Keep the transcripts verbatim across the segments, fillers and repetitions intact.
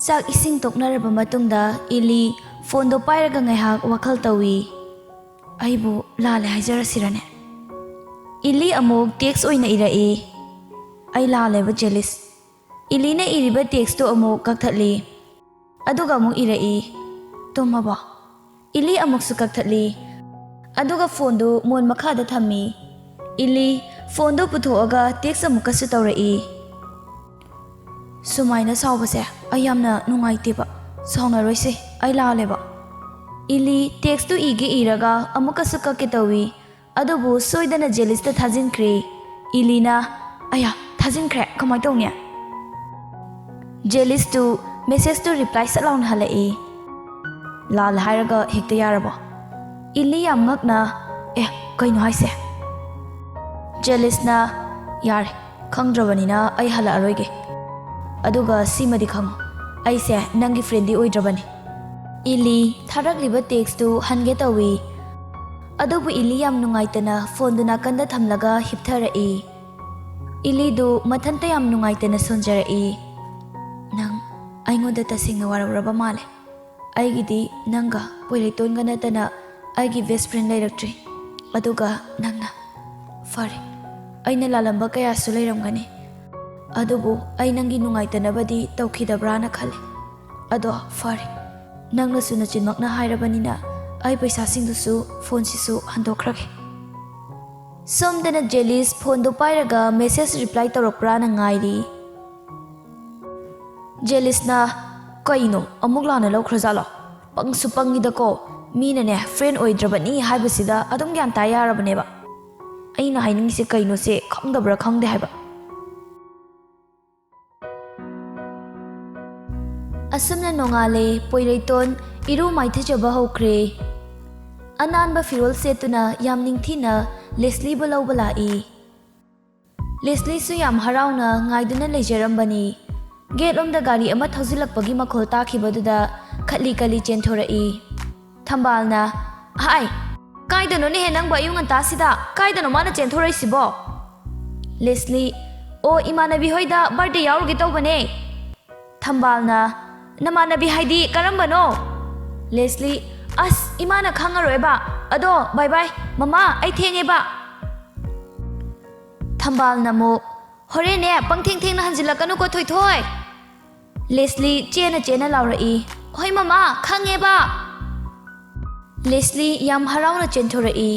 ꯆꯥꯛ ꯏꯁꯤꯡ ꯇꯣꯛꯅꯔꯕ ꯃꯇꯨꯡꯗ ꯏꯂꯤ ꯐꯣꯟꯗꯣ ꯄꯥꯏꯔꯒ ꯉꯥꯏꯍꯥꯛ ꯋꯥꯈꯜ ꯇꯧꯏ꯫ "ꯑꯩꯕꯨ ꯂꯥꯜꯂꯦ ꯍꯥꯏꯖꯔꯁꯤꯔꯅꯦ?" ꯏꯂꯤ ꯑꯃꯨꯛ ꯇꯦꯛꯁ ꯑꯣꯏꯅ ꯏꯔꯛꯏ꯫ "ꯑꯩ ꯂꯥꯜꯂꯦꯕ, ꯖꯦꯂꯤꯁ꯫" ꯏꯂꯤꯅ ꯏꯔꯤꯕ ꯇꯦꯛꯁꯇꯨ ꯑꯃꯨꯛ ꯀꯛꯊꯠꯂꯤ꯫ ꯑꯗꯨꯒ ꯑꯃꯨꯛ ꯏꯔꯛꯏ, "ꯇꯨꯝꯃꯕꯣ?" ꯏꯂꯤ ꯑꯃꯨꯛꯁꯨ ꯀꯛꯊꯠꯂꯤ꯫ ꯑꯗꯨꯒ ꯐꯣꯟꯗꯨ ꯃꯣꯟ ꯃꯈꯥꯗ ꯊꯝꯃꯤ꯫ ꯏꯂꯤ ꯐꯣꯟꯗꯨ ꯄꯨꯊꯣꯛꯑꯒ ꯇꯦꯛꯁ ꯑꯃꯨꯛꯀꯁꯨ ꯇꯧꯔꯛꯏ꯫ "ꯁꯨꯃꯥꯏꯅ ꯁꯥꯎꯕꯁꯦ ꯑꯩ ꯌꯥꯝꯅ ꯅꯨꯡꯉꯥꯏꯇꯦꯕ꯫ ꯁꯥꯎꯅꯔꯣꯏꯁꯦ, ꯑꯩ ꯂꯥꯜꯂꯦꯕ꯫" ꯏꯂꯤ ꯇꯦꯛꯁꯇꯨ ꯏꯒꯦ ꯏꯔꯒ ꯑꯃꯨꯛꯀꯁꯨ ꯀꯛꯀꯦ ꯇꯧꯏ꯫ ꯑꯗꯨꯕꯨ ꯁꯣꯏꯗꯅ ꯖꯦꯂꯤꯁꯇ ꯊꯥꯖꯤꯟꯈ꯭ꯔꯦ꯫ ꯏꯂꯤꯅ, "ꯑꯌꯥ, ꯊꯥꯖꯤꯟꯈ꯭ꯔꯦ, ꯀꯃꯥꯏ ꯇꯧꯅꯤ?" ꯖꯦꯂꯤꯁꯇꯨ ꯃꯦꯁꯦꯖꯇꯨ ꯔꯤꯄ꯭ꯂꯥꯏ ꯁꯠ ꯂꯥꯎꯅ ꯍꯜꯂꯛꯏ꯫ "ꯂꯥꯜ ꯍꯥꯏꯔꯒ ꯍꯦꯛꯇ ꯌꯥꯔꯕꯣ?" ꯏꯂꯤ ꯌꯥꯝ ꯉꯛꯅ, "ꯑꯦ, ꯀꯩꯅꯣ ꯍꯥꯏꯁꯦ?" ꯖꯦꯂꯤꯁꯅ, "ꯌꯥꯔꯦ, ꯈꯪꯗ꯭ꯔꯕꯅꯤꯅ ꯑꯩ ꯍꯜꯂꯛꯑꯔꯣꯏꯒꯦ꯫ ꯑꯗꯨꯒ ꯁꯤꯃꯗꯤ ꯈꯪꯉꯨ, ꯑꯩꯁꯦ ꯅꯪꯒꯤ ꯐ꯭ꯔꯦꯟꯗꯤ ꯑꯣꯏꯗ꯭ꯔꯕꯅꯤ꯫" ꯏꯂꯤ ꯊꯥꯔꯛꯂꯤꯕ ꯇꯦꯛꯁꯇꯨ ꯍꯟꯒꯦ ꯇꯧꯏ꯫ ꯑꯗꯨꯕꯨ ꯏꯂꯤ ꯌꯥꯝ ꯅꯨꯡꯉꯥꯏꯇꯅ ꯐꯣꯟꯗꯨ ꯅꯥꯀꯟꯗ ꯊꯝꯂꯒ ꯍꯤꯞꯊꯔꯛꯏ꯫ ꯏꯂꯤꯗꯨ ꯃꯊꯟꯇ ꯌꯥꯝ ꯅꯨꯡꯉꯥꯏꯇꯅ ꯁꯣꯟꯖꯔꯛꯏ꯫ "ꯅꯪ ꯑꯩꯉꯣꯟꯗ ꯇꯁꯦꯡꯅ ꯋꯥꯔꯧꯔꯕ ꯃꯥꯜꯂꯦ꯫ ꯑꯩꯒꯤꯗꯤ ꯅꯪꯒ ꯄꯣꯏꯔꯩꯇꯣꯟꯒ ꯅꯠꯇꯅ ꯑꯩꯒꯤ ꯕꯦꯁ ꯐ꯭ꯔꯦꯟ ꯂꯩꯔꯛꯇ꯭ꯔꯤ꯫ ꯑꯗꯨꯒ ꯅꯪꯅ, ꯐꯔꯦ, ꯑꯩꯅ ꯂꯥꯜꯂꯝꯕ ꯀꯌꯥꯁꯨ ꯂꯩꯔꯝꯒꯅꯤ, ꯑꯗꯨꯕꯨ ꯑꯩ ꯅꯪꯒꯤ ꯅꯨꯡꯉꯥꯏꯇꯅꯕꯗꯤ ꯇꯧꯈꯤꯗꯕ꯭ꯔꯥꯅ ꯈꯜꯂꯤ꯫ ꯑꯗꯣ ꯐꯔꯦ, ꯅꯪꯅꯁꯨ ꯅꯆꯤꯟꯃꯛꯅ ꯍꯥꯏꯔꯕꯅꯤꯅ ꯑꯩ ꯄꯩꯁꯥꯁꯤꯡꯗꯨꯁꯨ, ꯐꯣꯟꯁꯤꯁꯨ ꯍꯟꯗꯣꯛꯈ꯭ꯔꯒꯦ꯫" ꯁꯣꯝꯗꯅ ꯖꯦꯂꯤꯁ ꯐꯣꯟꯗꯨ ꯄꯥꯏꯔꯒ ꯃꯦꯁꯦꯖ ꯔꯤꯄ꯭ꯂꯥꯏ ꯇꯧꯔꯛꯄ꯭ꯔꯥꯅ ꯉꯥꯏꯔꯤ꯫ ꯖꯦꯂꯤꯁꯅ, "ꯀꯩꯅꯣ, ꯑꯃꯨꯛ ꯂꯥꯟꯅ ꯂꯧꯈ꯭ꯔꯖꯥꯠꯂꯣ? ꯄꯪꯁꯨ ꯄꯪꯉꯤꯗꯀꯣ꯫ ꯃꯤꯅꯅꯦ ꯐ꯭ꯔꯦꯟ ꯑꯣꯏꯗ꯭ꯔꯕꯅꯤ ꯍꯥꯏꯕꯁꯤꯗ ꯑꯗꯨꯝ ꯒ꯭ꯌꯥꯟ ꯇꯥ ꯌꯥꯔꯕꯅꯦꯕ꯫ ꯑꯩꯅ ꯍꯥꯏꯅꯤꯡꯉꯤꯁꯦ ꯀꯩꯅꯣꯁꯦ ꯈꯪꯗꯕ꯭ꯔꯥ ꯈꯪꯗꯦ ꯍꯥꯏꯕ꯫" ꯑꯁꯨꯝꯅ ꯅꯣꯡꯉꯥꯜꯂꯦ꯫ ꯄꯣꯏꯔꯩꯇꯣꯟ ꯏꯔꯨ ꯃꯥꯏꯊꯖꯕ ꯍꯧꯈ꯭ꯔꯦ꯫ ꯑꯅꯥꯟꯕ ꯐꯤꯔꯣꯜ ꯁꯦꯠꯇꯨꯅ ꯌꯥꯝ ꯅꯤꯡꯊꯤꯅ ꯂꯦꯁꯂꯤꯕꯨ ꯂꯧꯕ ꯂꯥꯛꯏ꯫ ꯂꯦꯁꯂꯤꯁꯨ ꯌꯥꯝ ꯍꯔꯥꯎꯅ ꯉꯥꯏꯗꯨꯅ ꯂꯩꯖꯔꯝꯕꯅꯤ꯫ ꯒꯦꯠꯂꯣꯝꯗ ꯒꯥꯔꯤ ꯑꯃ ꯊꯧꯖꯤꯜꯂꯛꯄꯒꯤ ꯃꯈꯣꯜ ꯇꯥꯈꯤꯕꯗꯨꯗ ꯈꯠꯂꯤ ꯀꯠꯂꯤ ꯆꯦꯟꯊꯣꯔꯛꯏ꯫ ꯊꯝꯕꯥꯜꯅ, "ꯍꯥꯏ, ꯀꯥꯏꯗꯅꯣꯅꯦꯍꯦ ꯅꯪꯕꯨ ꯑꯌꯨꯛ ꯉꯟꯇꯥꯁꯤꯗ? ꯀꯥꯏꯗꯅꯣ ꯃꯥꯅ ꯆꯦꯟꯊꯣꯔꯛꯏꯁꯤꯕꯣ?" ꯂꯦꯁꯂꯤ, "ꯑꯣ, ꯏꯃꯥꯟꯅꯕꯤ ꯍꯣꯏꯗ ꯕꯥꯔꯗꯦ ꯌꯥꯎꯔꯨꯒꯦ ꯇꯧꯕꯅꯦ꯫" ꯊꯝꯕꯥꯜꯅ, ꯅꯃꯥꯟꯅꯕꯤ ꯍꯥꯏꯗꯤ ꯀꯔꯝꯕꯅꯣ? ꯂꯦꯁꯂꯤ, ꯑꯁ, ꯏꯃꯥꯅ ꯈꯪꯉꯔꯣꯏꯕ꯫ ꯑꯗꯣ, ꯕꯥꯏ ꯕꯥꯏ꯫ ꯃꯃꯥ, ꯑꯩ ꯊꯦꯡꯉꯦꯕ꯫ ꯊꯝꯕꯥꯜꯅ ꯑꯃꯨꯛ, ꯍꯣꯔꯦꯟꯅꯦ, ꯄꯪꯊꯦꯡ ꯊꯦꯡꯅ ꯍꯟꯖꯤꯜꯂꯛꯀꯅꯨꯀꯣ, ꯊꯣꯏꯊꯣꯏ꯫ ꯂꯦꯁꯂꯤ ꯆꯦꯅ ꯆꯦꯅ ꯂꯥꯎꯔꯛꯏ, ꯍꯣꯏ ꯃꯃꯥ, ꯈꯪꯉꯦꯕ꯫ ꯂꯦꯁꯂꯤ ꯌꯥꯝ ꯍꯔꯥꯎꯅ ꯆꯦꯟꯊꯣꯔꯛꯏ꯫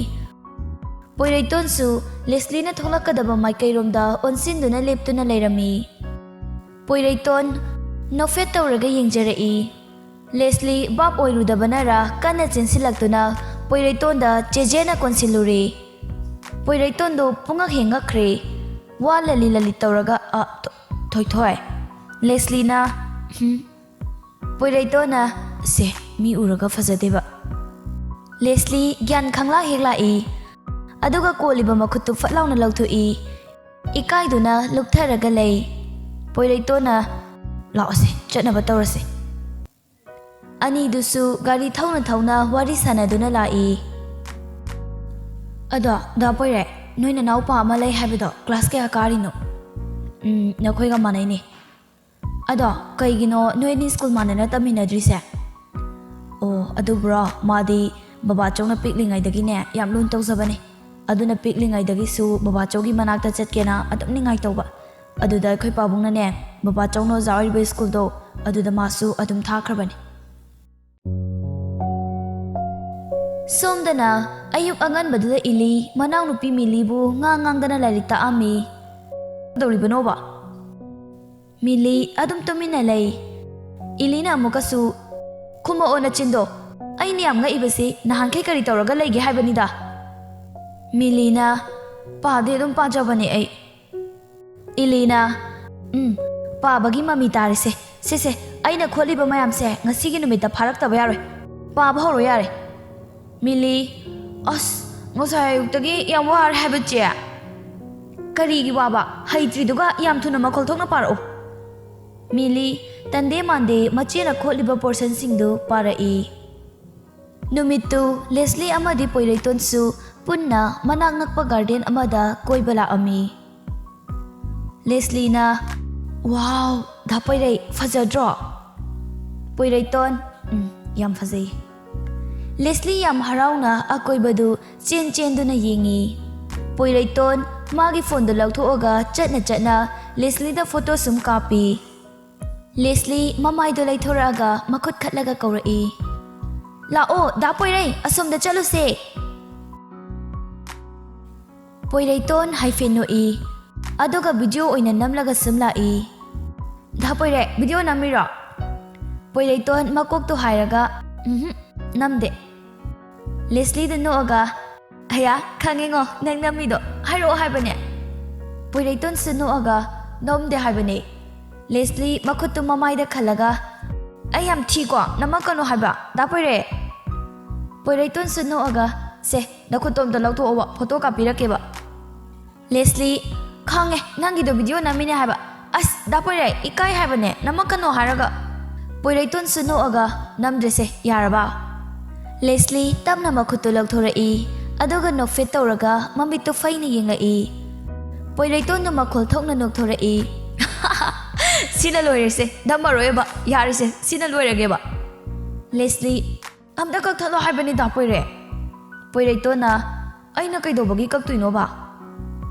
ꯄꯣꯏꯔꯩꯇꯣꯟꯁꯨ ꯂꯦꯁꯂꯤꯅ ꯊꯣꯛꯂꯛꯀꯗꯕ ꯃꯥꯏꯀꯩꯔꯣꯝꯗ ꯑꯣꯟꯁꯤꯟꯗꯨꯅ ꯂꯦꯞꯇꯨꯅ ꯂꯩꯔꯝꯃꯤ꯫ ꯄꯣꯏꯔꯩꯇꯣꯟ ꯅꯣꯛꯐꯦꯠ ꯇꯧꯔꯒ ꯌꯦꯡꯖꯔꯛꯏ꯫ ꯂꯦꯁꯂꯤ ꯚꯥꯞ ꯑꯣꯏꯔꯨꯗꯕꯅꯔ ꯀꯟꯅ ꯆꯦꯟꯁꯤꯜꯂꯛꯇꯨꯅ ꯄꯣꯏꯔꯩꯇꯣꯟꯗ ꯆꯦꯖꯦꯅ ꯀꯣꯟꯁꯤꯜꯂꯨꯔꯦ꯫ ꯄꯣꯏꯔꯩꯇꯣꯟꯗꯣ ꯄꯨꯡꯉꯛ ꯍꯦꯛ ꯉꯛꯈ꯭ꯔꯦ꯫ ꯋꯥ ꯂꯂꯤ ꯂꯂꯤ ꯇꯧꯔꯒ, "ꯑ, ꯊꯣ-, ꯊꯣꯏꯊꯣꯏ꯫" ꯂꯦꯁꯂꯤꯅ, "ꯍꯨꯝ?" ꯄꯣꯏꯔꯩꯇꯣꯟꯅ, "ꯁꯦ, ꯃꯤ ꯎꯔꯒ ꯐꯖꯗꯦꯕ꯫" ꯂꯦꯁꯂꯤ ꯒ꯭ꯌꯥꯟ ꯈꯪꯂꯥ ꯍꯦꯛ ꯂꯥꯛꯏ꯫ ꯑꯗꯨꯒ ꯀꯣꯜꯂꯤꯕ ꯃꯈꯨꯠꯇꯨ ꯐꯠ ꯂꯥꯎꯅ ꯂꯧꯊꯣꯛꯏ꯫ ꯏꯀꯥꯏꯗꯨꯅ ꯂꯨꯞꯊꯔꯒ ꯂꯩ꯫ ꯄꯣꯏꯔꯩꯇꯣꯟꯅ, "ꯂꯥꯛꯑꯣꯁꯦ, ꯆꯠꯅꯕ ꯇꯧꯔꯁꯦ꯫" ꯑꯅꯤꯗꯨꯁꯨ ꯒꯥꯔꯤ ꯊꯧꯅ ꯊꯧꯅ ꯋꯥꯔꯤ ꯁꯥꯟꯅꯗꯨꯅ ꯂꯥꯛꯏ꯫ "ꯑꯗꯣ, ꯗꯥ ꯄꯣꯏꯔꯩ, ꯅꯣꯏ ꯅꯅꯥꯎꯄꯥ ꯑꯃ ꯂꯩ ꯍꯥꯏꯕꯗꯣ ꯀ꯭ꯂꯥꯁ ꯀꯌꯥ ꯀꯥꯔꯤꯅꯣ?" "ꯎꯝ, ꯅꯈꯣꯏꯒ ꯃꯥꯟꯅꯩꯅꯦ꯫" "ꯑꯗꯣ, ꯀꯩꯒꯤꯅꯣ ꯅꯣꯏ ꯑꯅꯤ ꯁ꯭ꯀꯨꯜ ꯃꯥꯟꯅꯅ ꯇꯝꯃꯤꯟꯅꯗ꯭ꯔꯤꯁꯦ?" "ꯑꯣ, ꯑꯗꯨꯕꯨꯔꯣ, ꯃꯥꯗꯤ ꯕꯕꯥꯆꯧꯅ ꯄꯤꯛꯂꯤꯉꯩꯗꯒꯤꯅꯦ ꯌꯥꯝ ꯂꯨꯅ ꯇꯧꯖꯕꯅꯦ꯫ ꯑꯗꯨꯅ ꯄꯤꯛꯂꯤꯉꯩꯗꯒꯤꯁꯨ ꯕꯕꯥꯆꯧꯒꯤ ꯃꯅꯥꯛꯇ ꯆꯠꯀꯦꯅ ꯑꯗꯨꯝ ꯅꯤꯡꯉꯥꯏ ꯇꯧꯕ꯫ ꯑꯗꯨꯗ ꯑꯩꯈꯣꯏ ꯄꯥꯕꯨꯡꯅꯅꯦ, ꯕꯕꯥꯆꯧꯅ ꯑꯣꯖꯥ ꯑꯣꯏꯔꯤꯕ ꯁ꯭ꯀꯨꯜꯗꯣ, ꯑꯗꯨꯗ ꯃꯥꯁꯨ ꯑꯗꯨꯝ ꯊꯥꯈ꯭ꯔꯕꯅꯤ꯫" ꯁꯣꯝꯗꯅ ꯑꯌꯨꯛ ꯑꯉꯟꯕꯗꯨꯗ ꯏꯂꯤ ꯃꯅꯥꯎꯅꯨꯄꯤ ꯃꯤꯂꯤꯕꯨ ꯉꯥꯡ ꯉꯥꯡꯗꯅ ꯂꯥꯏꯔꯤꯛ ꯇꯥꯛꯑꯝꯃꯤ꯫ "ꯀꯩꯗꯧꯔꯤꯕꯅꯣꯕ?" ꯃꯤꯂꯤ ꯑꯗꯨꯝ ꯇꯨꯃꯤꯟꯅ ꯂꯩ꯫ ꯏꯂꯤꯅ ꯑꯃꯨꯛꯀꯁꯨ, "ꯈꯨꯝꯃꯛꯑꯣ ꯅꯆꯤꯟꯗꯣ꯫ ꯑꯩꯅ ꯌꯥꯝ ꯉꯛꯏꯕꯁꯤ ꯅꯍꯥꯟꯈꯩ ꯀꯔꯤ ꯇꯧꯔꯒ ꯂꯩꯒꯦ ꯍꯥꯏꯕꯅꯤꯗ꯫" ꯃꯤꯂꯤꯅ, "ꯄꯥꯗꯤ ꯑꯗꯨꯝ ꯄꯥꯖꯕꯅꯦ ꯑꯩ꯫" ꯏꯂꯤꯅ, "ꯎꯝ, ꯄꯥꯕꯒꯤ ꯃꯃꯤ ꯇꯥꯔꯦꯁꯦ꯫ ꯁꯦ, ꯁꯦ, ꯑꯩꯅ ꯈꯣꯠꯂꯤꯕ ꯃꯌꯥꯝꯁꯦ ꯉꯁꯤꯒꯤ ꯅꯨꯃꯤꯠꯇ ꯐꯥꯔꯛꯇꯕ ꯌꯥꯔꯣꯏ꯫ ꯄꯥꯕ ꯍꯧꯔꯣ ꯌꯥꯔꯦ꯫" ꯃꯤꯂꯤ, "ꯑꯁ, ꯉꯁꯥꯏ ꯑꯌꯨꯛꯇꯒꯤ ꯌꯥꯝ ꯋꯥꯔꯦ ꯍꯥꯏꯕ, ꯆꯦ꯫" "ꯀꯔꯤꯒꯤ ꯋꯥꯕ? ꯍꯩꯇ꯭ꯔꯤꯗꯨꯒ ꯌꯥꯝ ꯊꯨꯅ ꯃꯈꯣꯜ ꯊꯣꯛꯅ ꯄꯥꯔꯛꯎ꯫" ꯃꯤꯂꯤ ꯇꯟꯗꯦ ꯃꯥꯟꯗꯦ ꯃꯆꯦꯅ ꯈꯣꯠꯂꯤꯕ ꯄꯣꯔꯁꯟꯁꯤꯡꯗꯨ ꯄꯥꯔꯛꯏ꯫ ꯅꯨꯃꯤꯠꯇꯨ ꯂꯦꯁꯂꯤ ꯑꯃꯗꯤ ꯄꯣꯏꯔꯩꯇꯣꯟꯁꯨ ꯄꯨꯟꯅ ꯃꯅꯥꯛ ꯅꯛꯄ ꯒꯥꯔꯗꯦꯟ ꯑꯃꯗ ꯀꯣꯏꯕ ꯂꯥꯛꯑꯝꯃꯤ꯫ ꯂꯦꯁꯂꯤꯅ, "ꯋꯥꯎ, ꯗꯥ ꯄꯣꯏꯔꯩ, ꯐꯖꯗ꯭ꯔꯣ?" ꯄꯣꯏꯔꯩꯇꯣꯟ, "ꯎꯝ, ꯌꯥꯝ ꯐꯖꯩ꯫" ꯂꯦꯁꯂꯤ ꯌꯥꯝ ꯍꯔꯥꯎꯅ ꯑꯀꯣꯏꯕꯗꯨ ꯆꯦꯟ ꯆꯦꯟꯗꯨꯅ ꯌꯦꯡꯉꯤ꯫ ꯄꯣꯏꯔꯩꯇꯣꯟ ꯃꯥꯒꯤ ꯐꯣꯟꯗꯨ ꯂꯧꯊꯣꯛꯑꯒ ꯆꯠꯅ ꯆꯠꯅ ꯂꯦꯁꯂꯤꯗ ꯐꯣꯇꯣ ꯁꯨꯝ ꯀꯥꯞꯄꯤ꯫ ꯂꯦꯁꯂꯤ ꯃꯃꯥꯏꯗꯣ ꯂꯩꯊꯣꯔꯛꯑꯒ ꯃꯈꯨꯠ ꯈꯠꯂꯒ ꯀꯧꯔꯛꯏ, "ꯂꯥꯛꯑꯣ, ꯗꯥ ꯄꯣꯏꯔꯩ, ꯑꯁꯣꯝꯗ ꯆꯠꯂꯨꯁꯦ!" ꯄꯣꯏꯔꯩꯇꯣꯟ ꯍꯥꯏꯐꯦꯠ ꯅꯣꯛꯏ, ꯑꯗꯨꯒ ꯚꯤꯗꯤꯑꯣ ꯑꯣꯏꯅ ꯅꯝꯂꯒ ꯁꯨꯝ ꯂꯥꯛꯏ꯫ "ꯗꯥ ꯄꯣꯏꯔꯩ, ꯚꯤꯗꯤꯑꯣ ꯅꯝꯃꯤꯔꯣ?" ꯄꯣꯏꯔꯩꯇꯣꯟ ꯃꯀꯣꯛꯇꯣ ꯍꯥꯏꯔꯒ, "ꯎꯝꯍꯨꯝ, ꯅꯝꯗꯦ꯫" ꯂꯦꯁꯂꯤꯗ ꯅꯣꯛꯑꯒ, "ꯑꯌꯥ, ꯈꯪꯉꯦꯉꯣ ꯅꯪ ꯅꯝꯃꯤꯗꯣ, ꯍꯥꯏꯔꯛꯑꯣ ꯍꯥꯏꯕꯅꯦ꯫" ꯄꯣꯏꯔꯩꯇꯣꯟꯁꯨ ꯅꯣꯛꯑꯒ, "ꯅꯝꯗꯦ ꯍꯥꯏꯕꯅꯦ꯫" ꯂꯦꯁꯂꯤ ꯃꯈꯨꯠꯇꯨ ꯃꯃꯥꯏꯗ ꯈꯜꯂꯒ, "ꯑꯩ ꯌꯥꯝ ꯊꯤꯀꯣ, ꯅꯝꯃꯛꯀꯅꯣ ꯍꯥꯏꯕ, ꯗꯥ ꯄꯣꯏꯔꯩ꯫" ꯄꯣꯏꯔꯩꯇꯣꯟꯁꯨ ꯅꯣꯛꯑꯒ, "ꯁꯦ, ꯅꯈꯨꯠꯇꯣ ꯑꯝꯇ ꯂꯧꯊꯣꯛꯑꯣꯕ, ꯐꯣꯇꯣ ꯀꯥꯞꯄꯤꯔꯛꯀꯦꯕ꯫" ꯂꯦꯁꯂꯤ, "ꯈꯪꯉꯦ, ꯅꯪꯒꯤꯗꯣ ꯚꯤꯗꯤꯑꯣ ꯅꯝꯃꯤꯅꯦ ꯍꯥꯏꯕ꯫ ꯑꯁ, ꯗꯥ ꯄꯣꯏꯔꯩ, ꯏꯀꯥꯏ ꯍꯥꯏꯕꯅꯦ, ꯅꯝꯃꯛꯀꯅꯣ ꯍꯥꯏꯔꯒ꯫" ꯄꯣꯏꯔꯩꯇꯣꯟꯁꯨ ꯅꯣꯛꯑꯒ, "ꯅꯝꯗ꯭ꯔꯦꯁꯦ, ꯌꯥꯔꯕ?" ꯂꯦꯁꯂꯤ ꯇꯞꯅ ꯃꯈꯨꯠꯇꯨ ꯂꯧꯊꯣꯔꯛꯏ, ꯑꯗꯨꯒ ꯅꯣꯛꯐꯦꯠ ꯇꯧꯔꯒ ꯃꯃꯤꯠꯇꯨ ꯐꯩꯅ ꯌꯦꯡꯂꯛꯏ꯫ ꯄꯣꯏꯔꯩꯇꯣꯟꯗꯨ ꯃꯈꯣꯜ ꯊꯣꯛꯅ ꯅꯣꯛꯊꯣꯔꯛꯏ꯫ "ꯁꯤꯅ ꯂꯣꯏꯔꯦꯁꯦ, ꯅꯝꯃꯔꯣꯏꯕ, ꯌꯥꯔꯦꯁꯦ, ꯁꯤꯅ ꯂꯣꯏꯔꯒꯦꯕ꯫" ꯂꯦꯁꯂꯤ, "ꯑꯝꯇ ꯀꯛꯊꯠꯂꯣ ꯍꯥꯏꯕꯅꯤꯗ, ꯄꯣꯏꯔꯩ꯫" ꯄꯣꯏꯔꯩꯇꯣꯟꯅ, "ꯑꯩꯅ ꯀꯩꯗꯧꯕꯒꯤ ꯀꯛꯇꯣꯏꯅꯣꯕ?"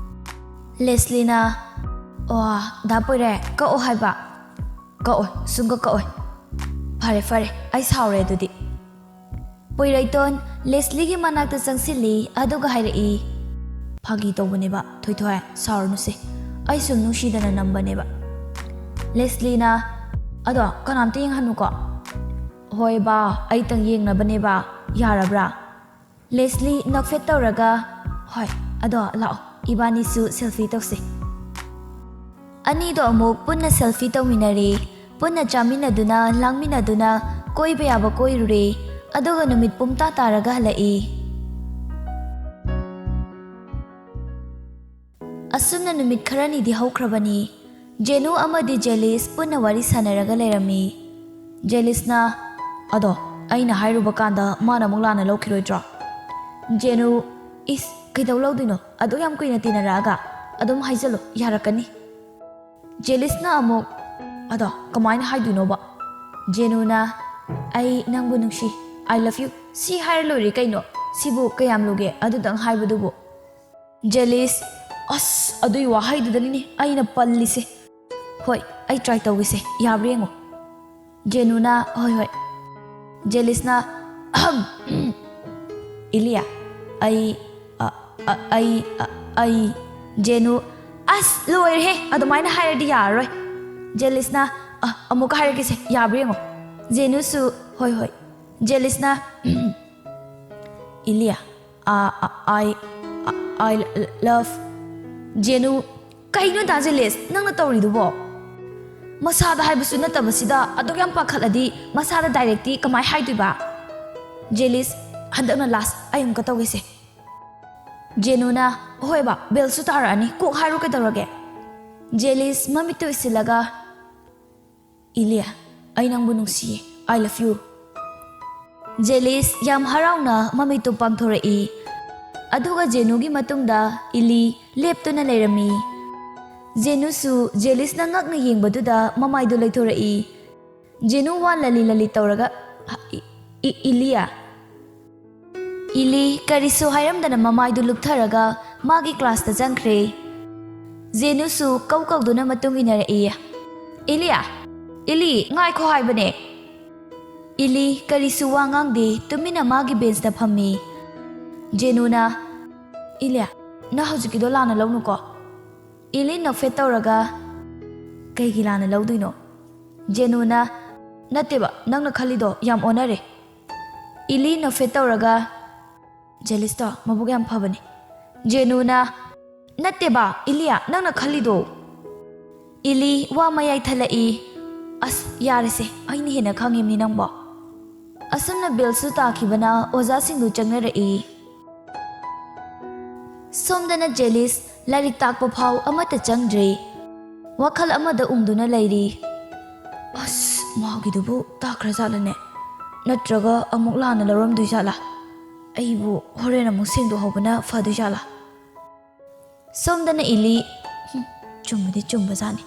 ꯂꯦꯁꯂꯤꯅ, "ꯑꯣ, ꯗꯥ ꯄꯣꯏꯔꯩ, ꯀꯛꯑꯣ ꯍꯥꯏꯕ꯫" "ꯀꯛꯑꯣꯏ, ꯁꯨꯡꯀꯛ ꯀꯛꯑꯣꯏ꯫" "ꯐꯔꯦ, ꯐꯔꯦ, ꯑꯩ ꯁꯥꯎꯔꯦ ꯑꯗꯨꯗꯤ꯫" ꯄꯣꯏꯔꯩꯇꯣꯟ ꯂꯦꯁꯂꯤꯒꯤ ꯃꯅꯥꯛꯇ ꯆꯪꯁꯤꯜꯂꯤ, ꯑꯗꯨꯒ ꯍꯥꯏꯔꯛꯏ, "ꯐꯥꯒꯤ ꯇꯧꯕꯅꯦꯕ, ꯊꯣꯏꯊꯣꯏ, ꯁꯥꯎꯔꯅꯨꯁꯦ꯫ ꯑꯩ ꯁꯨꯝ ꯅꯨꯡꯁꯤꯗꯅ ꯅꯝꯕꯅꯦꯕ꯫" ꯂꯦꯁꯂꯤꯅ, "ꯑꯗꯣ ꯀꯅꯥꯝꯇ ꯌꯦꯡꯍꯟꯅꯨꯀꯣ꯫" "ꯍꯣꯏ ꯕꯥ, ꯑꯩꯇꯪ ꯌꯦꯡꯅꯕꯅꯦꯕ, ꯌꯥꯔꯕ꯭ꯔꯥ?" ꯂꯦꯁꯂꯤ ꯅꯣꯛꯐꯦꯠ ꯇꯧꯔꯒ, "ꯍꯣꯏ, ꯑꯗꯣ ꯂꯥꯛꯑꯣ, ꯏꯕꯥꯅꯤꯁꯨ ꯁꯦꯜꯐꯤ ꯇꯧꯁꯦ꯫" ꯑꯅꯤꯗꯣ ꯑꯃꯨꯛ ꯄꯨꯟꯅ ꯁꯦꯜꯐꯤ ꯇꯧꯃꯤꯟꯅꯔꯦ꯫ ꯄꯨꯟꯅ ꯆꯥꯃꯤꯟꯅꯗꯨꯅ, ꯂꯥꯡꯃꯤꯟꯅꯗꯨꯅ ꯀꯣꯏꯕ ꯌꯥꯕ ꯀꯣꯏꯔꯨꯔꯦ꯫ ꯑꯗꯨꯒ ꯅꯨꯃꯤꯠ ꯄꯨꯝꯇꯥ ꯇꯥꯔꯒ ꯍꯜꯂꯛꯏ꯫ ꯑꯁꯨꯝꯅ ꯅꯨꯃꯤꯠ ꯈꯔꯅꯤꯗꯤ ꯍꯧꯈ꯭ꯔꯕꯅꯤ꯫ ꯖꯦꯅꯨ ꯑꯃꯗꯤ ꯖꯦꯂꯤꯁ ꯄꯨꯟꯅ ꯋꯥꯔꯤ ꯁꯥꯟꯅꯔꯒ ꯂꯩꯔꯝꯃꯤ꯫ ꯖꯦꯂꯤꯁꯅ, "ꯑꯗꯣ ꯑꯩꯅ ꯍꯥꯏꯔꯨꯕ ꯀꯥꯟꯗ ꯃꯥꯅ ꯑꯃꯨꯛ ꯂꯥꯟꯅ ꯂꯧꯈꯤꯔꯣꯏꯗ꯭ꯔꯣ?" ꯖꯦꯅꯨ, "ꯏꯁ, ꯀꯩꯗꯧ ꯂꯧꯗꯣꯏꯅꯣ? ꯑꯗꯨꯛ ꯌꯥꯝ ꯀꯨꯏꯅ ꯇꯤꯟꯅꯔꯛꯑꯒ꯫ ꯑꯗꯨꯝ ꯍꯥꯏꯖꯜꯂꯨ, ꯌꯥꯔꯛꯀꯅꯤ꯫" ꯖꯦꯂꯤꯁꯅ ꯑꯃꯨꯛ, "ꯑꯗꯣ ꯀꯃꯥꯏꯅ ꯍꯥꯏꯗꯣꯏꯅꯣꯕ? ꯖꯦꯅꯨꯅ, "ꯑꯩ ꯅꯪꯕꯨ ꯅꯨꯡꯁꯤ, I love you, ꯁꯤ ꯍꯥꯏꯔ ꯂꯣꯏꯔꯦ ꯀꯩꯅꯣ? ꯁꯤꯕꯨ ꯀꯌꯥꯝ ꯂꯨꯒꯦ ꯑꯗꯨꯗꯪ ꯍꯥꯏꯕꯗꯨꯕꯨ?" ꯖꯦꯂꯤꯁ, "ꯑꯁ, ꯑꯗꯨꯏ ꯋꯥꯍꯩꯗꯨꯗꯅꯤꯅꯦ ꯑꯩꯅ ꯄꯜꯂꯤꯁꯦ꯫ ꯍꯣꯏ, ꯑꯩ try ꯇꯧꯒꯦꯁꯦ, ꯌꯥꯕ꯭ꯔꯥ ꯌꯦꯡꯉꯣ꯫" ꯖꯦꯅꯨꯅ, "ꯍꯣꯏ, ꯍꯣꯏ꯫" ꯖꯦꯂꯤꯁꯅ, "ꯑꯍꯝ, ꯏꯂꯤꯌꯥ, ꯑꯩ, ꯑ, ꯑ, ꯑꯩ, ꯑ, ꯑꯩ꯫" ꯖꯦꯅꯨ, "ꯑꯁ, ꯂꯣꯏꯔꯦꯍꯦ, ꯑꯗꯨꯃꯥꯏꯅ ꯍꯥꯏꯔꯗꯤ ꯌꯥꯔꯔꯣꯏ꯫" ꯖꯦꯂꯤꯁꯅ, "ꯑ, ꯑꯃꯨꯛꯀ ꯍꯥꯏꯔꯛꯀꯦꯁꯦ, ꯌꯥꯕ꯭ꯔꯥ ꯌꯦꯡꯉꯣ꯫" ꯖꯦꯅꯨꯁꯨ, "ꯍꯣꯏ, ꯍꯣꯏ꯫" ꯖꯦꯂꯤꯁꯅ, "ꯏꯂꯤꯌꯥ, ꯑ, ꯑ, I, ꯑ, I love ꯖꯦꯅꯨ꯫" "ꯀꯩꯅꯣ ꯗꯥ ꯖꯦꯂꯤꯁ, ꯅꯪꯅ ꯇꯧꯔꯤꯗꯨꯕꯣ? ꯃꯁꯥꯗ ꯍꯥꯏꯕꯁꯨ ꯅꯠꯇꯕꯁꯤꯗ ꯑꯗꯨꯛ ꯌꯥꯝ ꯄꯥꯈꯠꯂꯗꯤ ꯃꯁꯥꯗ directly ꯀꯃꯥꯏ ꯍꯥꯏꯗꯣꯏꯕ?" ꯖꯦꯂꯤꯁ, "ꯍꯟꯗꯛꯅ last, ꯑꯩ ꯑꯃꯨꯛꯀ ꯇꯧꯒꯦꯁꯦ꯫" ꯖꯦꯅꯨꯅ, "ꯍꯣꯏꯕ, bellꯁꯨ ꯇꯥꯔꯛꯑꯅꯤ, ꯀꯣꯛ ꯍꯥꯏꯔꯣ ꯀꯩꯗꯧꯔꯒꯦ?" ꯖꯦꯂꯤꯁ ꯃꯃꯤꯠꯇ ꯎꯏꯁꯤꯜꯂꯒ, "ꯏꯂꯤꯌꯥ, ꯑꯩ ꯅꯪꯕꯨ ꯅꯨꯡꯁꯤꯌꯦ, I love you꯫" ꯖꯦꯂꯤꯁ ꯌꯥꯝ ꯍꯔꯥꯎꯅ ꯃꯃꯤꯠꯇꯨ ꯄꯥꯡꯊꯣꯔꯛꯏ꯫ ꯑꯗꯨꯒ ꯖꯦꯅꯨꯒꯤ ꯃꯇꯨꯡꯗ ꯏꯂꯤ ꯂꯦꯞꯇꯨꯅ ꯂꯩꯔꯝꯃꯤ꯫ ꯖꯦꯅꯨꯁꯨ ꯖꯦꯂꯤꯁꯅ ꯉꯛꯅ ꯌꯦꯡꯕꯗꯨꯗ ꯃꯃꯥꯏꯗꯨ ꯂꯩꯊꯣꯔꯛꯏ꯫ ꯖꯦꯅꯨ ꯋꯥ ꯂꯂꯤ ꯂꯂꯤ ꯇꯧꯔꯒ, "ꯏ-, ꯏ-, ꯏꯂꯤꯌꯥ?" ꯏꯂꯤ ꯀꯔꯤꯁꯨ ꯍꯥꯏꯔꯝꯗꯅ ꯃꯃꯥꯏꯗꯨ ꯂꯨꯞꯊꯔꯒ ꯃꯥꯒꯤ classꯇ ꯆꯪꯈ꯭ꯔꯦ꯫ ꯖꯦꯅꯨꯁꯨ ꯀꯧ ꯀꯧꯗꯨꯅ ꯃꯇꯨꯡ ꯏꯟꯅꯔꯛꯏ꯫ "ꯏꯂꯤꯌꯥ! ꯏꯂꯤ, ꯉꯥꯏꯈꯣ ꯍꯥꯏꯕꯅꯦ!" ꯏꯂꯤ ꯀꯔꯤꯁꯨ ꯋꯥ ꯉꯥꯡꯗꯦ, ꯇꯨꯃꯤꯟꯅ ꯃꯥꯒꯤ benchꯇ ꯐꯝꯃꯤ꯫ ꯖꯦꯅꯨꯅ, "ꯏꯂꯤꯌꯥ, ꯅꯪ ꯍꯧꯖꯤꯛꯀꯤꯗꯣ ꯂꯥꯟꯅ ꯂꯧꯅꯨꯀꯣ꯫" ꯏꯂꯤ ꯅꯣꯛꯐꯦꯠ ꯇꯧꯔꯒ, "ꯀꯩꯒꯤ ꯂꯥꯟꯅ ꯂꯧꯗꯣꯏꯅꯣ?" ꯖꯦꯅꯨꯅ, "ꯅꯠꯇꯦꯕ, ꯅꯪꯅ ꯈꯜꯂꯤꯗꯣ ꯌꯥꯝ ꯑꯣꯟꯅꯔꯦ꯫" ꯏꯂꯤ ꯅꯣꯛꯐꯦꯠ ꯇꯧꯔꯒ, "ꯖꯦꯂꯤꯁꯇꯣ ꯃꯕꯨꯛ ꯌꯥꯝ ꯐꯕꯅꯦ꯫" ꯖꯦꯅꯨꯅ, "ꯅꯠꯇꯦꯕ, ꯏꯂꯤꯌꯥ, ꯅꯪꯅ ꯈꯜꯂꯤꯗꯣ꯫" ꯏꯂꯤ ꯋꯥ ꯃꯌꯥꯏ ꯊꯠꯂꯛꯏ꯫ "ꯑꯁ, ꯌꯥꯔꯦꯁꯦ, ꯑꯩꯅ ꯍꯦꯟꯅ ꯈꯪꯉꯤꯕꯅꯤ ꯅꯪꯕꯣ꯫" ꯑꯁꯨꯝꯅ bellꯁꯨ ꯇꯥꯈꯤꯕꯅ ꯑꯣꯖꯥꯁꯤꯡꯗꯨ ꯆꯪꯅꯔꯛꯏ꯫ ꯁꯣꯝꯗꯅ ꯖꯦꯂꯤꯁ ꯂꯥꯏꯔꯤꯛ ꯇꯥꯛꯄ ꯐꯥꯎ ꯑꯃꯠꯇ ꯆꯪꯗ꯭ꯔꯦ꯫ ꯋꯥꯈꯜ ꯑꯃꯗ ꯎꯪꯗꯨꯅ ꯂꯩꯔꯤ꯫ "ꯑꯁ, ꯃꯥꯒꯤꯗꯨꯕꯨ ꯇꯥꯈ꯭ꯔꯖꯥꯠꯂꯅꯦ? ꯅꯠꯇ꯭ꯔꯒ ꯑꯃꯨꯛ ꯂꯥꯟꯅ ꯂꯧꯔꯝꯗꯣꯏꯖꯥꯠꯂꯥ? ꯑꯩꯕꯨ ꯍꯣꯔꯦꯟ ꯑꯃꯨꯛ ꯁꯦꯡꯗꯣꯛꯍꯧꯕꯅ ꯐꯗꯣꯏꯖꯥꯠꯂꯥ?" ꯁꯣꯝꯗꯅ ꯏꯂꯤ, "ꯍꯨꯝ, ꯆꯨꯝꯕꯗꯤ ꯆꯨꯝꯕꯖꯥꯠꯅꯤ꯫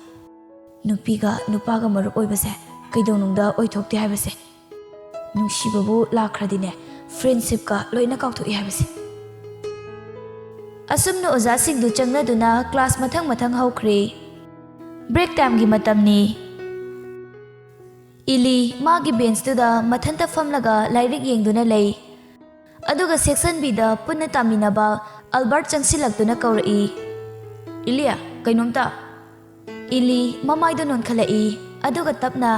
ꯅꯨꯄꯤꯒ ꯅꯨꯄꯥꯒ ꯃꯔꯨꯞ ꯑꯣꯏꯕꯁꯦ ꯀꯩꯗꯧꯅꯨꯡꯗ ꯑꯣꯏꯊꯣꯛꯇꯦ ꯍꯥꯏꯕꯁꯦ꯫ ꯅꯨꯡꯁꯤꯕꯕꯨ ꯂꯥꯛꯈ꯭ꯔꯗꯤꯅꯦ, ꯐ꯭ꯔꯦꯟꯁꯤꯞꯀ ꯂꯣꯏꯅ ꯀꯥꯎꯊꯣꯛꯏ ꯍꯥꯏꯕꯁꯦ꯫ ꯑꯁꯨꯝꯅ ꯑꯣꯖꯥꯁꯤꯡꯗꯨ ꯆꯪꯅꯗꯨꯅ ꯀ꯭ꯂꯥꯁ ꯃꯊꯪ ꯃꯊꯪ ꯍꯧꯈ꯭ꯔꯦ꯫ ꯕ꯭ꯔꯦꯛ ꯇꯥꯏꯝꯒꯤ ꯃꯇꯝꯅꯤ꯫ ꯏꯂꯤ ꯃꯥꯒꯤ ꯕꯦꯟꯁꯇꯨꯗ ꯃꯊꯟꯇ ꯐꯝꯂꯒ ꯂꯥꯏꯔꯤꯛ ꯌꯦꯡꯗꯨꯅ ꯂꯩ꯫ ꯑꯗꯨꯒ ꯁꯦꯛꯁꯟ ꯕꯤꯗ ꯄꯨꯟꯅ ꯇꯥꯃꯤꯟꯅꯕ ꯑꯜꯕꯥꯔꯠ ꯆꯪꯁꯤꯜꯂꯛꯇꯨꯅ ꯀꯧꯔꯛꯏ, "ꯏꯂꯤ, ꯀꯩꯅꯣꯝꯇ?" ꯏꯂꯤ ꯃꯃꯥꯏꯗꯣ ꯅꯣꯟꯈꯠꯂꯛꯏ, ꯑꯗꯨꯒ ꯇꯞꯅ,